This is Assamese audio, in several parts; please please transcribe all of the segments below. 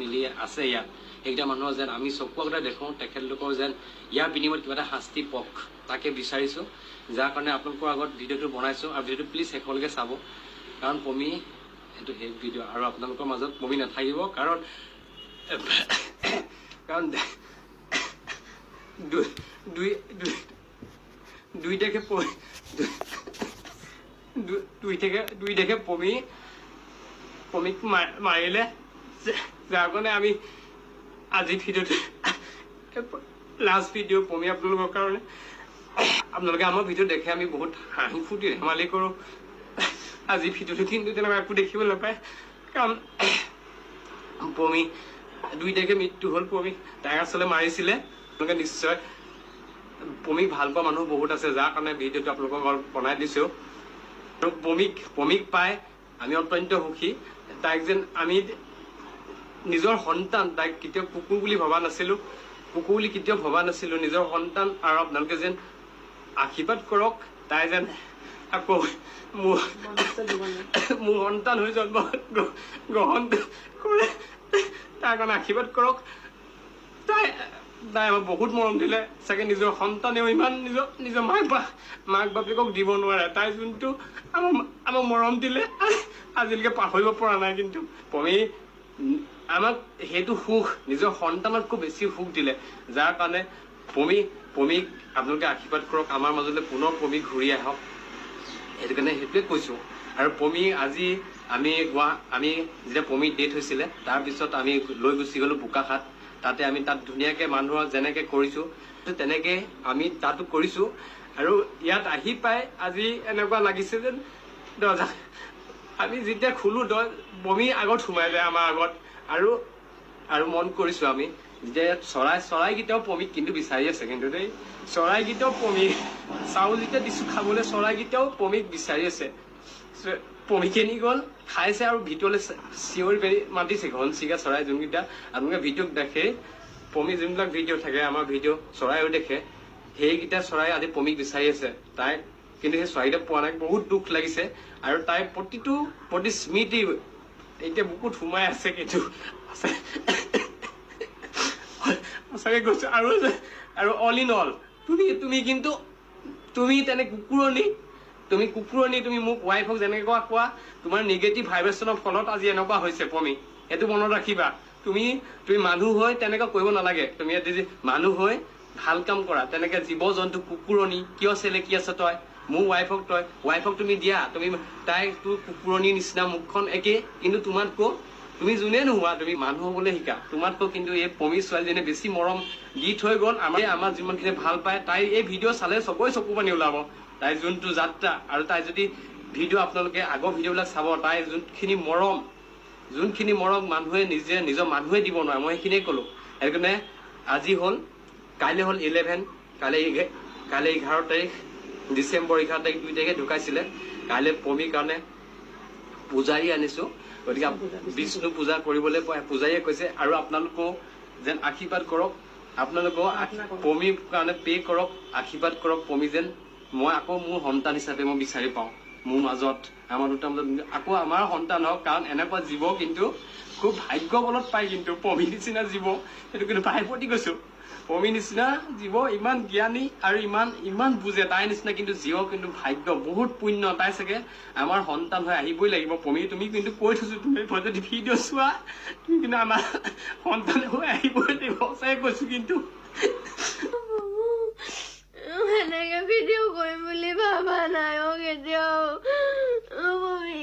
মিলি আছে ইয়াত, সেইকেইটা মানুহৰ যেন আমি চকু আগতে দেখোঁ, তেখেতলোকৰ যেন ইয়াৰ বিনিময়ত কিবা এটা শাস্তি পক, তাকে বিচাৰিছোঁ। যাৰ কাৰণে আপোনালোকৰ আগত ভিডিঅ'টো বনাইছোঁ। আৰু ভিডিঅ'টো প্লিজ শেষলৈকে চাব, কাৰণ পমি এইটো শেষ ভিডিঅ' আৰু আপোনালোকৰ মাজত পমি নাথাকিব। কাৰণ কাৰণ দুই দুই দুই দুই তাৰিখে 2 তাৰিখে পমিক মাৰিলে, যাৰ কাৰণে আমি আজি ভিডিঅ'টো লাষ্ট ভিডিঅ' পমি আপোনালোকৰ কাৰণে। আপোনালোকে আমাৰ ভিডিঅ' দেখে আমি বহুত হাঁহি ফূৰ্তি ধেমালি কৰোঁ। আজি ভিডিঅ'টো কিন্তু তেনেকুৱা একো দেখিব নাপায়, কাৰণ পমি 2 তাৰিখে মৃত্যু হ'ল। পমি তাইক আচলতে মাৰিছিলে। আপোনালোকে নিশ্চয় পমিক ভাল পোৱা মানুহ বহুত আছে, যাৰ কাৰণে ভিডিঅ'টো আপোনালোকৰ ঘৰত বনাই দিছোঁ। আৰু পমিক পাই আমি অত্যন্ত সুখী। তাইক যেন আমি নিজৰ সন্তান, তাইক কেতিয়াও কুকুৰ বুলি ভবা নাছিলোঁ, কুকুৰ বুলি কেতিয়াও ভবা নাছিলোঁ, নিজৰ সন্তান। আৰু আপোনালোকে যেন আশীৰ্বাদ কৰক, তাই যেন আকৌ মোৰ মোৰ সন্তান হৈ জন্ম গ্ৰহণ কৰে, তাৰ কাৰণে আশীৰ্বাদ কৰক। তাই তাই আমাক বহুত মৰম দিলে, চাগে নিজৰ সন্তানেও ইমান নিজৰ নিজৰ মাক বাপেকক দিব নোৱাৰে। তাই যোনটো আমাক মৰম দিলে আজিলৈকে পাহৰিব পৰা নাই। কিন্তু পমি আমাক সেইটো সুখ নিজৰ সন্তানতকৈ বেছি সুখ দিলে, যাৰ কাৰণে পমিক আপোনালোকে আশীৰ্বাদ কৰক, আমাৰ মাজলৈ পুনৰ পমি ঘূৰি আহক, সেইটো কাৰণে সেইটোৱে কৈছোঁ। আৰু পমি আজি আমি আমি যেতিয়া পমি ডেথ হৈছিলে তাৰপিছত আমি লৈ গুচি গ'লোঁ বোকাখাত। তাতে আমি তাত ধুনীয়াকৈ মানুহৰ যেনেকৈ কৰিছোঁ তেনেকৈ আমি তাতো কৰিছোঁ। আৰু ইয়াত আহি পাই আজি এনেকুৱা লাগিছে যেন দৰ্জা আমি যেতিয়া খোলোঁ বমি আগত সোমাই যায় আমাৰ আগত। আৰু আৰু মন কৰিছোঁ আমি যেতিয়া ইয়াত চৰাইকেইটাও পমিক কিন্তু বিচাৰি আছে কিন্তু দেই। চৰাইকেইটাও পমি চাউল যেতিয়া দিছোঁ খাবলৈ, চৰাইকেইটাও পমিক বিচাৰি আছে। পমিকে নি গ'ল খাইছে আৰু ভিতৰলৈ চিঞৰি পেৰি মাতিছে। ঘনচিৰিকা চৰাই যোনকেইটা আপোনালোকে ভিডিঅ'ক দেখে, পমি যোনবিলাক ভিডিঅ' থাকে আমাৰ ভিডিঅ' চৰাইও দেখে, সেইকেইটা চৰাই আজি পমিক বিচাৰি আছে। তাই কিন্তু সেই চৰাইকেইটা পোৱা নাই, বহুত দুখ লাগিছে। আৰু তাইৰ প্ৰতি স্মৃতি এতিয়া বুকুত সোমাই আছে, কিন্তু সঁচাকে কৈছো। আৰু আৰু অল ইন অল তুমি তুমি কিন্তু তুমি তেনে কুকুৰণি, তুমি কুকুৰণি, তুমি মোক ৱাইফক যেনেকুৱা কোৱা, তোমাৰ নিগেটিভ ভাইব্ৰেশ্যনৰ ফলত আজি এনেকুৱা হৈছে পমি, সেইটো মনত ৰাখিবা। তুমি তুমি মানুহ হৈ তেনেকুৱা কৰিব নালাগে। তুমি যদি মানুহ হৈ ভাল কাম কৰা, তেনেকে জীৱ জন্তু কুকুৰণি কিয় চেলেকি আছ তই মোৰ ৱাইফক? তই ৱাইফক তুমি দিয়া, তুমি তাই তোৰ কুকুৰণিৰ নিচিনা মুখখন একেই, কিন্তু তোমাতকৈ তুমি যোনে নোহোৱা তুমি মানুহ হ'বলৈ শিকা। তোমাতকৈ কিন্তু এই পমি ছোৱালীজনীয়ে বেছি মৰম দি থৈ গ'ল। আমাৰ যিমানখিনি ভাল পায়, তাই এই ভিডিঅ' চালে চবৰে চকু পানী ওলাব। তাই যোনটো যাত্ৰা, আৰু তাই যদি ভিডিঅ' আপোনালোকে আগৰ ভিডিঅ'বিলাক চাব, তাই যোনখিনি মৰম মানুহে নিজে নিজৰ মানুহে দিব নোৱাৰে, মই সেইখিনিয়ে ক'লোঁ। সেইকাৰণে আজি হ'ল, কাইলৈ হ'ল 11, কাইলৈ 11 তাৰিখ ডিচেম্বৰ, 11 তাৰিখ 2 তাৰিখে ঢুকাইছিলে। কাইলৈ পমিৰ কাৰণে পূজাৰী আনিছোঁ, গতিকে বিষ্ণু পূজা কৰিবলৈ পূজাৰীয়ে কৈছে। আৰু আপোনালোকেও যেন আশীৰ্বাদ কৰক, আপোনালোকেও পমিৰ কাৰণে পে' কৰক, আশীৰ্বাদ কৰক পমি যেন মই আকৌ মোৰ সন্তান হিচাপে মই বিচাৰি পাওঁ। মোৰ মাজত আমাৰ দুটাৰ মাজত আকৌ আমাৰ সন্তান হওক, কাৰণ এনেকুৱা জীৱ কিন্তু খুব ভাগ্য বলত পায়। কিন্তু পমি নিচিনা জীৱ সেইটো কিন্তু ভাই প্ৰতি কৈছোঁ, পমি নিচিনা জীৱ ইমান জ্ঞানী আৰু ইমান ইমান বুজে, তাইৰ নিচিনা কিন্তু জীৱ কিন্তু ভাগ্য বহুত পুণ্য, তাই চাগে আমাৰ সন্তান হৈ আহিবই লাগিব। পমি তুমি কিন্তু কৈ থৈছো, তুমি যদি ভিডিঅ' চোৱা তুমি কিন্তু আমাৰ সন্তান হৈ আহিবই লাগিব, সঁচাকে কৈছো। কিন্তু এনেকে ভিডিঅ' কৰিম বুলি ভাবা নাই অ কেতিয়াও। পমি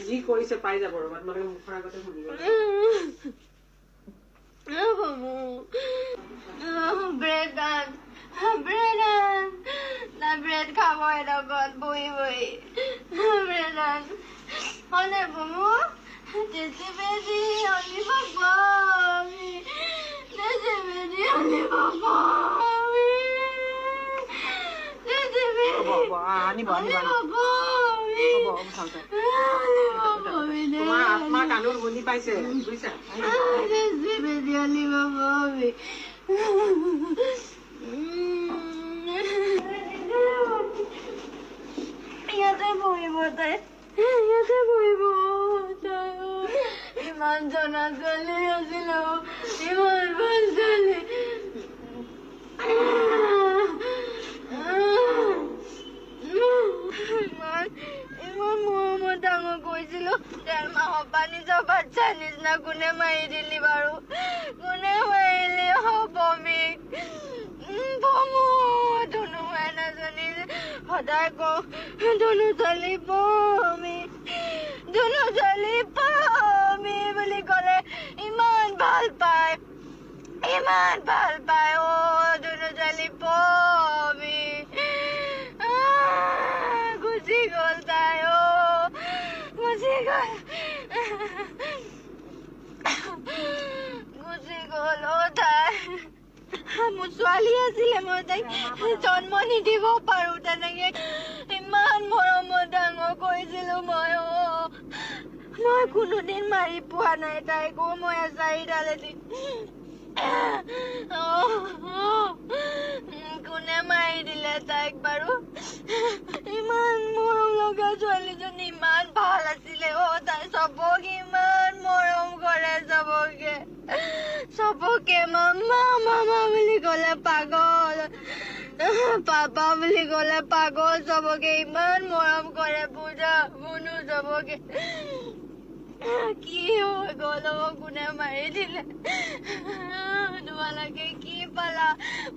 যি কৰিছে পাই যাব, ৰ'বা, তোমালোকে মুখৰ আগতে শুনিব। ব্ৰেড খাব এডোখৰত বহি বহি ব্ৰেডত হয়নে পমু? বেছি বেছি অলি পাপা, বেছি বেছি অলি পাপা, বেছি হ'ব হ'ব, আনিব আনিব আনিব। হ'ব হ'ব, চাওক চাওক। তোমাৰ আত্মা কান্দোন শুনি পাইছে, বুজিছা? বেছি বেছি অলি পাপা। ইয়াতে বহিব তাই, ইয়াতে বহিব তাই। ইমান জনা ছোৱালী আছিলো, ইমান ভাল ছোৱালী। ইমান ইমান মৰমত ডাঙৰ কৰিছিলো, 1.5 মাহৰ পৰা নিজৰ বাচ্ছা নিচিনা। কোনে মাৰি দিলি বাৰু? কোনে মাৰিলি? অ পমীক, পমু, ধুনু মাইনাজনী। সদায় কওঁ, ধুনু ছোৱালী পমি, ধুনু ছোৱালী পমি বুলি ক'লে ইমান ভাল পায়, ইমান ভাল পায়। অ ধুনু ছোৱালী পমি গুচি গ'ল তাই, অ গুচি গ'ল, গুচি গ'ল অ তাই। মোৰ ছোৱালী আছিলে, মই তাইক জন্ম নিদিব পাৰো তেনেকে। ইমান মৰমত ডাঙৰ কৰিছিলো মই। অ মই কোনোদিন মাৰি পোৱা নাই তাইকো মই এচাৰিডালেদি। কোনে মাৰি দিলে তাইক বাৰু? ইমান মৰম লগা ছোৱালীজনী, ইমান ভাল আছিলে অ তাই। চবকে ইমান মৰম কৰে, চবকে চবকে মামা মামা বুলি ক'লে পাগল, পাপা বুলি ক'লে পাগল। চবকে ইমান মৰম কৰে, পূজা মুনু চবকে। কি হৈ গ'ল অ? কোনে মাৰি দিলে? তোমালোকে কি পালা?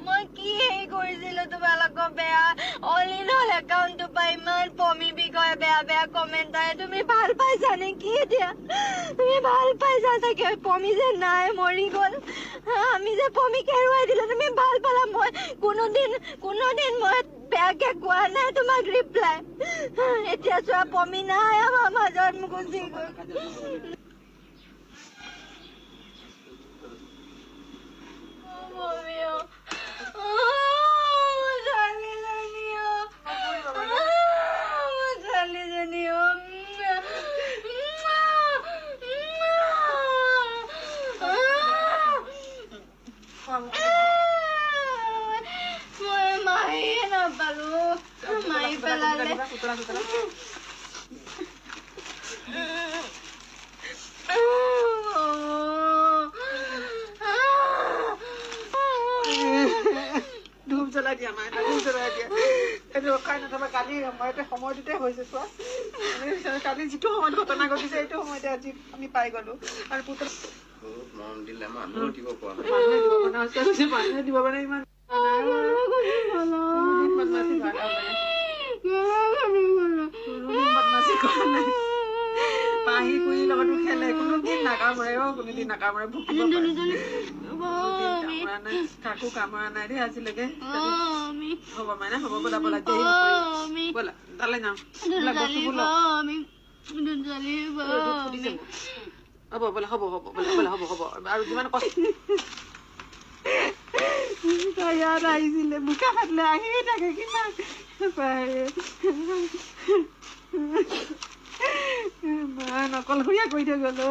মই কি হেৰি কৰিছিলো তোমালোকৰ বেয়া? অল ইন অল একাউণ্টটোৰ পৰা ইমান পমি বিষয়ে বেয়া বেয়া কমেণ্ট আহে, তুমি ভাল পাইছা নেকি? এতিয়া তুমি ভাল পাইছা চাগে, পমি যে নাই, মৰি গ'ল, আমি যে পমিক হেৰুৱাই দিলো, তুমি ভাল পালা? মই কোনোদিন কোনোদিন মই বেয়াকে কোৱা নাই তোমাক ৰিপ্লাই। এতিয়া চোৱা, পমি নাই আমাৰ মাজত, গুচি গ'ল। পমি অ, মোৰ ছোৱালীজনী অ, মোৰ ছোৱালীজনী অ। মই মাৰিয়ে নাপালো, মাৰি পেলালে। ধূপ জ্বলাই দিয়া মায়ে, ধূপ জ্বলাই দিয়া। এইটো ৰখাই নথবা। কালি সময়তে সময়টোতে হৈছে চোৱা, কালি যিটো সময়ত ঘটনা ঘটিছে এইটো সময়তে আজি আমি পাই গলো। আৰু পুতলা বহুত মৰম দিলে, মানুহ দিব পৰা নাই। মানুহে দিব পৰা নাই, মানুহে দিব পৰা নাই। ইমান কোনোদিন বদমাচি কৰা নাই, কোনোদিন বদমাচি কৰা নাই। পাহি কুঁহিৰ লগতো খেলে, কোনোদিন নাকামোৰে অ, কোনোদিন নাকামোৰে, ভুকিব পাৰে। কোনোদিন কামোৰা নাই, কাকো কামোৰা নাই দেই আজিলৈকে। হ'ব মাইনা, হ'ব। ব'লা ব'লা, দেৰি নকৰিবা, ব'লা তালৈ যাওঁ। ব'লা, বস্তুবোৰ লওঁ। ধূপ ফুটিছে মোৰ। হ'ব ব'লা, হ'ব হ'ব, ব'লা ব'লা, হ'ব হ'ব। আৰু যিমান কষ্ট তাই ইয়াত আহিছিলে, বোকাখাতলৈ আহিয়ে থাকে কিমান। ইমান অকলশৰীয়া কৰি থৈ গ'লো।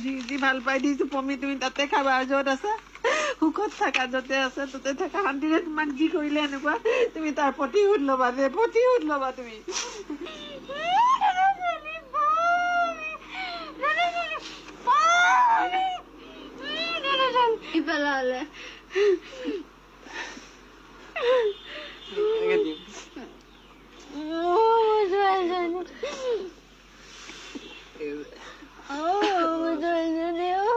যি যি ভাল পাই দিছো পমি, তুমি তাতে খাবা। য'ত আছা সুখত থাকা, য'তে আছে ত'তে থাকা শান্তিৰে। তোমাক যি কৰিলে এনেকুৱা, তুমি তাৰ প্ৰতিশোধ ল'বা দে, প্ৰতিশোধ ল'বা তুমি। পেলালে। কেনেকে দিম? মোৰ ছোৱালীজনী, অ মোৰ ছোৱালীজনী অ।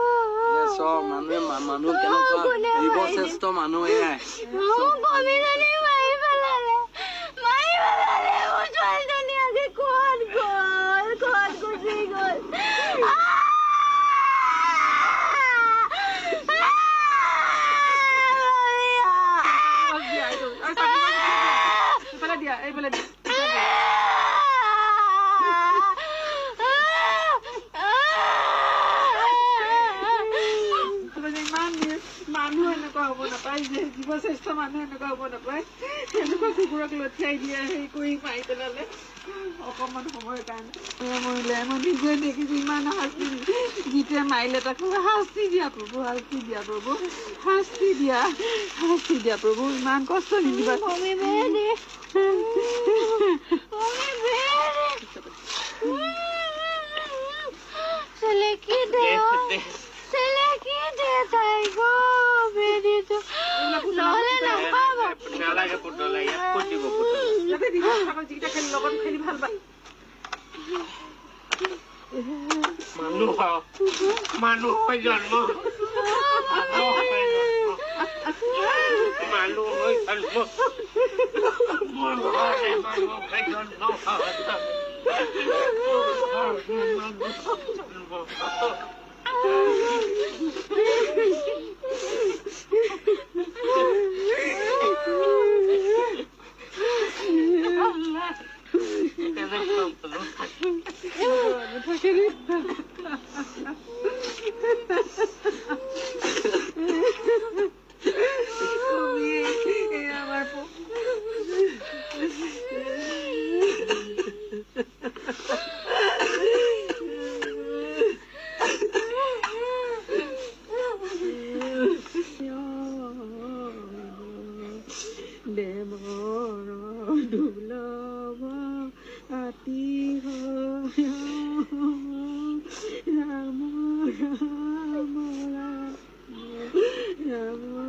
চব মানুহে মানুহ কেনেকুৱা কোনে মাৰি জীৱশ্ৰেষ্ঠ মানুহ এয়াই। মোৰ পমীজনী মাৰি পেলালে, মাৰি পেলালে। মোৰ ছোৱালীজনী আজি ক'ত গ'ল? ক'ত গুচি গ'ল? আহ! পেলাই। ইমান মানুহ এনেকুৱা হ'ব নাপায় যে, জীৱশ্ৰেষ্ঠ মানুহ এনেকুৱা হ'ব নাপায়। এনেকুৱা কুকুৰক লঠিয়াই দিয়ে, হেৰি কৰি মাৰি পেলালে অকণমান সময়ৰ কাৰণে মৰিলে। মই নিজে দেখিছোঁ। ইমান শাস্তি, যিটোৱে মাৰিলে তাকো শাস্তি দিয়া প্ৰভু, শাস্তি দিয়া প্ৰভু, শাস্তি দিয়া, শাস্তি দিয়া প্ৰভু, ইমান কষ্ট নিদিবা। চেলেকি দে, চেলেকি দে তাইক বেদিটো, নহ'লে নাপাব। নালাগে পুতলা, ইয়াত ক'ত দিব পুতলা? ইয়াতে দিব থাকক, যিকেইটা খেলি লগত খেলি ভাল পায়। মানুহ মানুহ হৈ জন্ম, মানুহ হৈ জন্ম, মানুহ হৈ জন্ম, মোৰ ঘৰতে মানুহ হৈ জন্ম, মোৰ ঘৰতে মানুহ জন্ম। তেনেকুৱা মানুহ থাকে। আমাৰ দেৱৰ দুৰ্লভ আতি ৰাম ৰাম ৰাম ৰাম।